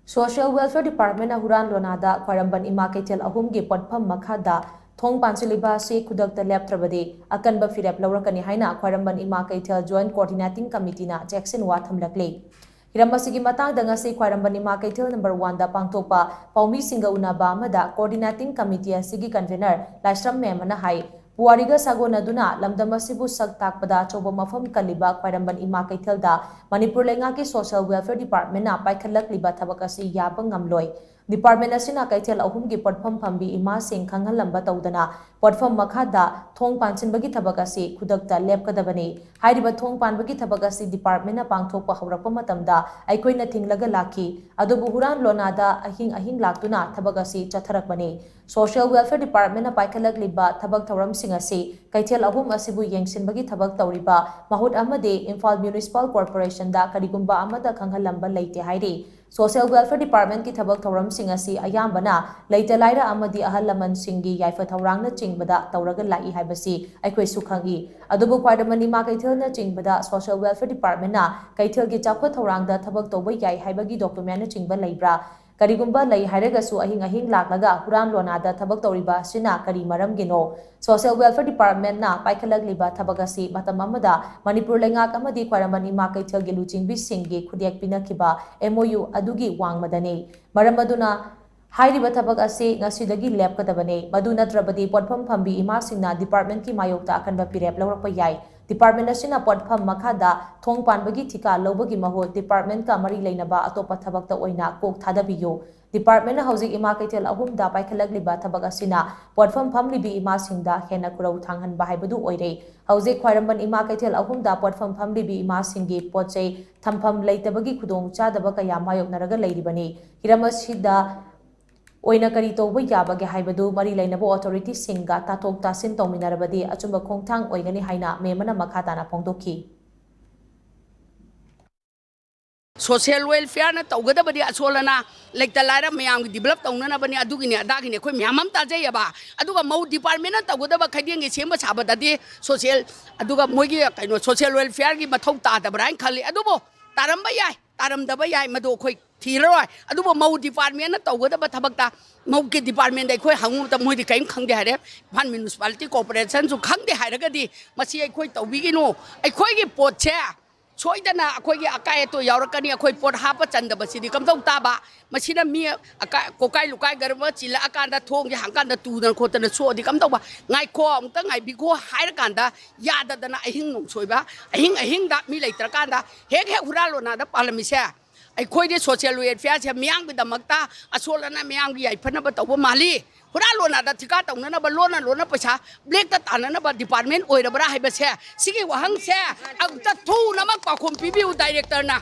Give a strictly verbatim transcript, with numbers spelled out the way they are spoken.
Social Welfare Departmentꯅ ꯍꯨꯔꯥꯟ ꯂꯣꯅꯥꯗ ꯈ꯭ꯋꯥꯏꯔꯝꯕꯟ ꯏꯃꯥ ꯀꯩꯊꯦꯜ ꯑꯍꯨꯝꯒꯤ ꯄꯣꯠꯐꯝ ꯃꯈꯥꯗ ꯊꯣꯡ ꯄꯥꯟꯁꯤꯜꯂꯤꯕ ꯑꯁꯤ ꯈꯨꯗꯛꯇ ꯂꯦꯞꯇ꯭ꯔꯕꯗꯤ ꯑꯀꯟꯕ ꯐꯤꯔꯦꯞ ꯂꯧꯔꯛꯀꯅꯤ ꯍꯥꯏꯅ ꯈ꯭ꯋꯥꯏꯔꯝꯕꯟ ꯏꯃꯥ ꯀꯩꯊꯦꯜ Joint Coordinating Committeeꯅ ꯆꯦꯛꯁꯤꯟꯋꯥ ꯊꯝꯂꯛꯂꯤ꯫ ꯍꯤꯔꯝ ꯑꯁꯤꯒꯤ ꯃꯇꯥꯡꯗ ꯉꯁꯤ ꯈ꯭ꯋꯥꯏꯔꯝꯕꯟ ꯏꯃꯥ ꯀꯩꯊꯦꯜ number oneꯗ ꯄꯥꯡꯊꯣꯛꯄ ꯄꯥꯎꯃꯤꯁꯤꯡꯒ ꯎꯅꯕ ꯑꯃꯗ Coordinating Committee ꯑꯁꯤꯒꯤ convener ꯂꯥꯏꯁ꯭ꯔꯝ ꯃꯦꯝꯃꯅ ꯍꯥꯏ, ꯄꯨꯋꯥꯔꯤꯒ ꯁꯥꯒꯣꯟꯅꯗꯨꯅ ꯂꯝꯗꯝ ꯑꯁꯤꯕꯨ ꯁꯛ ꯇꯥꯛꯄꯗ ꯑꯆꯧꯕ ꯃꯐꯝ ꯀꯜꯂꯤꯕ ꯈ꯭ꯋꯥꯏꯔꯝꯕꯟ ꯏꯃꯥ ꯀꯩꯊꯦꯜꯗ ꯃꯅꯤꯄꯨꯔ ꯂꯩꯉꯥꯛꯀꯤ Social Welfare Departmentꯅ ꯄꯥꯏꯈꯠꯂꯛꯂꯤꯕ ꯊꯕꯛ ꯑꯁꯤ ꯌꯥꯕ ꯉꯝꯂꯣꯏ꯫ Department ꯑꯁꯤꯅ ꯀꯩꯊꯦꯜ ꯑꯍꯨꯝꯒꯤ ꯄꯣꯠꯐꯝ ꯐꯝꯕꯤ ꯏꯃꯥꯁꯤꯡ ꯈꯪꯍꯜꯂꯝꯕ ꯇꯧꯗꯅ ꯄꯣꯠꯐꯝ ꯃꯈꯥꯗ ꯊꯣꯡ ꯄꯥꯟꯁꯤꯟꯕꯒꯤ ꯊꯕꯛ ꯑꯁꯤ ꯈꯨꯗꯛꯇ ꯂꯦꯞꯀꯗꯕꯅꯤ꯫ ꯍꯥꯏꯔꯤꯕ ꯊꯣꯡ ꯄꯥꯟꯕꯒꯤ ꯊꯕꯛ ꯑꯁꯤ departmentꯅ ꯄꯥꯡꯊꯣꯛꯄ ꯍꯧꯔꯛꯄ ꯃꯇꯝꯗ ꯑꯩꯈꯣꯏꯅ ꯊꯤꯡꯂꯒ ꯂꯥꯛꯈꯤ, ꯑꯗꯨꯕꯨ ꯍꯨꯔꯥꯟ ꯂꯣꯅꯥꯗ ꯑꯍꯤꯡ ꯑꯍꯤꯡ ꯂꯥꯛꯇꯨꯅ ꯊꯕꯛ ꯑꯁꯤ ꯆꯠꯊꯔꯛꯄꯅꯤ꯫ Social Welfare Departmentꯅ ꯄꯥꯏꯈꯠꯂꯛꯂꯤꯕ ꯊꯕꯛ ꯊꯧꯔꯝꯁꯤꯡ ꯑꯁꯤ ꯀꯩꯊꯦꯜ ꯑꯍꯨꯝ ꯑꯁꯤꯕꯨ ꯌꯦꯡꯁꯤꯟꯕꯒꯤ ꯊꯕꯛ ꯇꯧꯔꯤꯕ ꯃꯍꯨꯠ ꯑꯃꯗꯤ ꯏꯝꯐꯥꯜ Municipal Corporationꯗ ꯀꯔꯤꯒꯨꯝꯕ ꯑꯃꯠꯇ ꯈꯪꯍꯜꯂꯝꯕ ꯂꯩꯇꯦ ꯍꯥꯏꯔꯤ꯫ Social Welfare Departmentꯀꯤ ꯊꯕꯛ ꯊꯧꯔꯝꯁꯤꯡ ꯑꯁꯤ ꯑꯌꯥꯝꯕꯅ ꯂꯩꯇ ꯂꯥꯏꯔ ꯑꯃꯗꯤ ꯑꯍꯜ ꯂꯃꯟꯁꯤꯡꯒꯤ ꯌꯥꯏꯐ ꯊꯧꯔꯥꯡꯅꯆꯤꯡꯕꯗ ꯇꯧꯔꯒ ꯂꯥꯛꯏ ꯍꯥꯏꯕꯁꯤ ꯑꯩꯈꯣꯏꯁꯨ ꯈꯪꯏ꯫ ꯑꯗꯨꯕꯨ ꯈ꯭ꯋꯥꯏꯔꯝꯕꯟ ꯏꯃꯥ ꯀꯩꯊꯦꯜꯅꯆꯤꯡꯕꯗ Social Welfare Departmentꯅ ꯀꯩꯊꯦꯜꯒꯤ ꯆꯥꯎꯈꯠ ꯊꯧꯔꯥꯡꯗ ꯊꯕꯛ ꯇꯧꯕ ꯌꯥꯏ ꯍꯥꯏꯕꯒꯤ documentꯅꯆꯤꯡꯕ ꯂꯩꯕ꯭ꯔꯥ? ꯀꯔꯤꯒꯨꯝꯕ ꯂꯩ ꯍꯥꯏꯔꯒꯁꯨ ꯑꯍꯤꯡ ꯑꯍꯤꯡ ꯂꯥꯛꯂꯒ ꯍꯨꯔꯥꯟ ꯂꯣꯅꯥꯗ ꯊꯕꯛ ꯇꯧꯔꯤꯕ ꯑꯁꯤꯅ ꯀꯔꯤ ꯃꯔꯝꯒꯤꯅꯣ? Social Welfare Departmentꯅ ꯄꯥꯏꯈꯠꯂꯛꯂꯤꯕ ꯊꯕꯛ ꯑꯁꯤ ꯃꯇꯝ ꯑꯃꯗ ꯃꯅꯤꯄꯨꯔ ꯂꯩꯉꯥꯛ ꯑꯃꯗꯤ ꯈ꯭ꯋꯥꯏꯔꯝꯕꯟ ꯏꯃꯥ ꯀꯩꯊꯦꯜꯒꯤ ꯂꯨꯆꯤꯡꯕꯤꯁꯤꯡꯒꯤ ꯈꯨꯗꯦꯛ ꯄꯤꯅꯈꯤꯕ MOU ꯑꯗꯨꯒꯤ ꯋꯥꯡꯃꯗꯅꯤ꯫ ꯃꯔꯝ ꯑꯗꯨꯅ ꯍꯥꯏꯔꯤꯕ ꯊꯕꯛ ꯑꯁꯤ ꯉꯁꯤꯗꯒꯤ ꯂꯦꯞꯀꯗꯕꯅꯤ꯫ ꯃꯗꯨ ꯅꯠꯇ꯭ꯔꯕꯗꯤ ꯄꯣꯠꯐꯝ ꯐꯝꯕꯤ ꯏꯃꯥꯁꯤꯡꯅ departmentꯀꯤ ꯃꯥꯌꯣꯛꯇ ꯑꯀꯟꯕ ꯐꯤꯔꯦꯞ ꯂꯧꯔꯛꯄ ꯌꯥꯏ꯫ Department ꯑꯁꯤꯅ ꯄꯣꯠꯐꯝ ꯃꯈꯥꯗ ꯊꯣꯡ ꯄꯥꯟꯕꯒꯤ ꯊꯤꯀꯥ ꯂꯧꯕꯒꯤ ꯃꯍꯨꯠ departmentꯀ ꯃꯔꯤ ꯂꯩꯅꯕ ꯑꯇꯣꯞꯄ ꯊꯕꯛꯇ ꯑꯣꯏꯅ ꯀꯣꯛ ꯊꯥꯗꯕꯤꯌꯨ꯫ Departmentꯅ ꯍꯧꯖꯤꯛ ꯏꯃꯥ ꯀꯩꯊꯦꯜ ꯑꯍꯨꯝꯗ ꯄꯥꯏꯈꯠꯂꯛꯂꯤꯕ ꯊꯕꯛ ꯑꯁꯤꯅ ꯄꯣꯠꯐꯝ ꯐꯝꯂꯤꯕꯤ ꯏꯃꯥꯁꯤꯡꯗ ꯍꯦꯟꯅ ꯈꯨꯔꯧ ꯊꯥꯡꯍꯟꯕ ꯍꯥꯏꯕꯗꯨ ꯑꯣꯏꯔꯦ꯫ ꯍꯧꯖꯤꯛ ꯈ꯭ꯋꯥꯏꯔꯝꯕꯟ ꯏꯃꯥ ꯀꯩꯊꯦꯜ ꯑꯍꯨꯝꯗ ꯄꯣꯠꯐꯝ ꯐꯝꯂꯤꯕꯤ ꯏꯃꯥꯁꯤꯡꯒꯤ ꯄꯣꯠ ꯆꯩ ꯊꯝꯐꯝ ꯂꯩꯇꯕꯒꯤ ꯈꯨꯗꯣꯡ ꯆꯥꯗꯕ ꯀꯌꯥ ꯃꯥꯌꯣꯛꯅꯔꯒ ꯂꯩꯔꯤꯕꯅꯤ꯫ ꯍꯤꯔꯝ ꯑꯁꯤꯗ ꯑꯣꯏꯅ ꯀꯔꯤ ꯇꯧꯕ ꯌꯥꯕꯒꯦ ꯍꯥꯏꯕꯗꯨ ꯃꯔꯤ ꯂꯩꯅꯕ authorityꯁꯤꯡꯒ ꯇꯥꯊꯣꯛ ꯇꯥꯁꯤꯟ ꯇꯧꯃꯤꯟꯅꯔꯕꯗꯤ ꯑꯆꯨꯝꯕ ꯈꯣꯡꯊꯥꯡ ꯑꯣꯏꯒꯅꯤ ꯍꯥꯏꯅ ꯃꯦꯝ ꯑꯃꯅ ꯃꯈꯥ ꯇꯥꯅ ꯐꯣꯡꯗꯣꯛꯈꯤ꯫ Social Welfareꯅ ꯇꯧꯒꯗꯕꯗꯤ ꯑꯁꯣꯜ ꯑꯅꯥ ꯂꯩꯇ ꯂꯥꯏꯔ ꯃꯌꯥꯝꯒꯤ develop ꯇꯧꯅꯅꯕꯅꯤ, ꯑꯗꯨꯒꯤꯅꯤ ꯑꯗꯥꯒꯤꯅꯤ ꯑꯩꯈꯣꯏ ꯃꯌꯥꯝ ꯑꯃ ꯇꯥꯖꯩꯑꯕ꯫ ꯑꯗꯨꯒ ꯃꯧ departmentꯅ ꯇꯧꯒꯗꯕ ꯈꯩꯗꯦꯡꯒꯤ ꯁꯦꯝꯕ ꯁꯥꯕꯗꯗꯤ social, ꯑꯗꯨꯒ ꯃꯣꯏꯒꯤ ꯀꯩꯅꯣ social welfareꯒꯤ ꯃꯊꯧ ꯇꯥꯗꯕ꯭ꯔꯥ ꯍꯥꯏꯅ ꯈꯜꯂꯤ꯫ ꯑꯗꯨꯕꯨ ꯇꯥꯔꯝꯕ ꯌꯥꯏ, ꯑꯔꯝꯗꯕ ꯌꯥꯏ, ꯃꯗꯨ ꯑꯩꯈꯣꯏ ꯊꯤꯔꯔꯣꯏ꯫ ꯑꯗꯨꯕꯨ ꯃꯧ ꯗꯤꯄꯥꯔꯠꯃꯦꯟꯅ ꯇꯧꯒꯗꯕ ꯊꯕꯛꯇ ꯃꯧꯒꯤ ꯗꯤꯄꯥꯔꯠꯃꯦꯟꯗ ꯑꯩꯈꯣꯏ ꯍꯪꯉꯨꯕꯗ ꯃꯣꯏꯗꯤ ꯀꯔꯤꯝ ꯈꯪꯗꯦ ꯍꯥꯏꯔꯦ꯫ ꯏꯝꯐꯥꯜ ꯃ꯭ꯌꯨꯅꯤꯁꯤꯄꯥꯂꯤꯇꯤ ꯀꯣꯔꯄꯣꯔꯦꯁꯟꯁꯨ ꯈꯪꯗꯦ ꯍꯥꯏꯔꯒꯗꯤ ꯃꯁꯤ ꯑꯩꯈꯣꯏ ꯇꯧꯕꯤꯒꯅꯨ꯫ ꯑꯩꯈꯣꯏꯒꯤ ꯄꯣꯠꯁꯦ ꯁꯣꯏꯗꯅ ꯑꯩꯈꯣꯏꯒꯤ ꯑꯀꯥꯏ ꯑꯇꯣꯏ ꯌꯥꯎꯔꯛꯀꯅꯤ꯫ ꯑꯩꯈꯣꯏ ꯄꯣꯠ ꯍꯥꯞꯄ ꯆꯟꯗꯕꯁꯤꯗꯤ ꯀꯝꯗꯧ ꯇꯥꯕ? ꯃꯁꯤꯅ ꯃꯤ ꯑꯀꯥ-, ꯀꯣꯀꯥꯏ ꯂꯨꯀꯥꯏ ꯒꯔꯕ ꯆꯤꯜꯂꯛꯑꯀꯥꯟꯗ, ꯊꯣꯡꯁꯦ ꯍꯥꯡꯀꯥꯟꯗ ꯇꯨꯗꯅ ꯈꯣꯠꯇꯅ ꯁꯣꯛꯑꯗꯤ ꯀꯝꯗꯧꯕ? ꯉꯥꯏꯈꯣ, ꯑꯃꯨꯛꯇ ꯉꯥꯏꯕꯤꯈꯣ ꯍꯥꯏꯔꯀꯥꯟꯗ ꯌꯥꯗꯗꯅ ꯑꯍꯤꯡ ꯅꯣꯡꯁꯣꯏꯕ, ꯑꯍꯤꯡ ꯑꯍꯤꯡꯗ ꯃꯤ ꯂꯩꯇ꯭ꯔꯀꯥꯟꯗ ꯍꯦꯛ ꯍꯦꯛ ꯍꯨꯔꯥꯜ ꯂꯣꯟꯅꯥꯗ ꯄꯥꯜꯂꯝꯃꯤꯁꯦ꯫ ꯑꯩꯈꯣꯏꯗꯤ ꯁꯣꯁꯤꯌꯦꯜ ꯋꯦꯜꯐꯤꯌꯥꯔꯁꯦ ꯃꯤꯌꯥꯝꯒꯤꯗꯃꯛꯇ, ꯑꯁꯣꯜ ꯑꯅꯥ ꯃꯤꯌꯥꯝꯒꯤ ꯌꯥꯏꯐꯅꯕ ꯇꯧꯕ ꯃꯥꯜꯂꯤ꯫ ꯍꯨꯔꯥꯜ ꯂꯣꯟꯅꯥꯗ ꯊꯤꯀꯥ ꯇꯧꯅꯅꯕ, ꯂꯣꯟꯅ ꯂꯣꯟꯅ ꯄꯩꯁꯥ ꯕ꯭ꯂꯦꯛꯇ ꯇꯥꯟꯅꯅꯕ ꯗꯤꯄꯥꯔꯠꯃꯦꯟ ꯑꯣꯏꯔꯕ꯭ꯔꯥ ꯍꯥꯏꯕꯁꯦ, ꯁꯤꯒꯤ ꯋꯥꯍꯪꯁꯦ ꯑꯃꯨꯛꯇ ꯊꯨꯅꯃꯛ ꯄꯥꯎꯈꯨꯝ ꯄꯤꯕꯤꯌꯨ ꯗꯥꯏꯔꯦꯛꯇꯔꯅ꯫